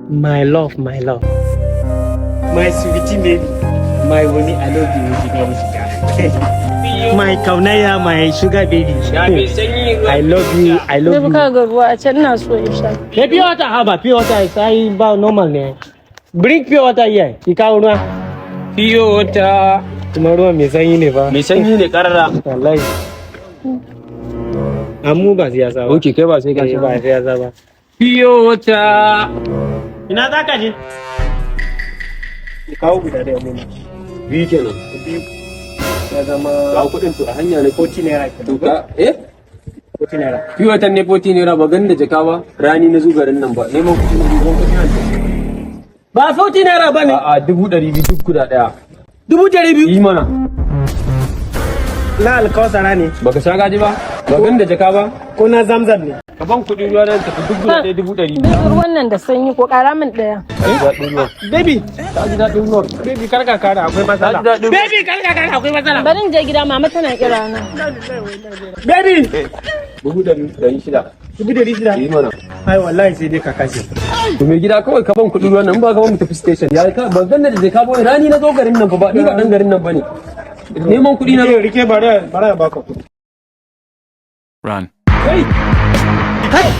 My love, my love. My sweetie baby. My honey, I love you. My kaunaya, my sugar baby. I love you, I love Baby, you. ka ga ruwa a can, ina so in sha. Ke, pure water, haba, pure water is ai ba normal ne. Bring pure water here. Ki kawo ruwa. Pure water. Kuma ruwan mai sanyi ne ba. Mai sanyi ne karara. Wallahi. Amu ba siyasa ba. Ok, kai ba sai ka Eh, sha. ba siyasa ba. Pure water. Ina za ka je? Ki kawo guda ɗaya mun. Biyu kenan. Biyu. Ya zama Ga kuɗin, to a hanya ne. 40 naira kenan. To ka eh? 40 naira. Pure water ne 40 naira, ba ganin da jaka ba. Rani na zo garin nan ba. Neman kuɗi na zo kuɗi na. Ba 40 naira ba ne. A'a, 200,000 duk guda ɗaya. 200,000. Yi mana. Na alkawasara ne. Baka sha gaji ba? Ba ganin da jaka ba? Ko na Zamzam ne. Ka ban kuɗin ruwa nan tafi, duk guda ɗaya 200,000. Baby, ruwan nan da sanyi ko ƙara min ɗaya. Ka ji daɗin ruwan. Baby, Ka ji daɗin ruwan. Baby, kar ka kara, akwai matsala. Ka ji daɗin ruwan. Baby, kar ka kara, akwai matsala. Bari in je gida, mama tana kira na. Baby. 600,000. 600,000. Yi mana. Ai wallahi sai dai ka kashe. To mai gida, kawai ka ban kuɗin ruwan nan, in ba ka ban mu tafi station. Ya ka ban ganin da jaka ba, rani na zo garin nan fa ba, ni ba ɗan garin nan bane. Neman kuɗi na zo. Rike, rike, bare bare baka kuɗi. Run. Kai. Kai.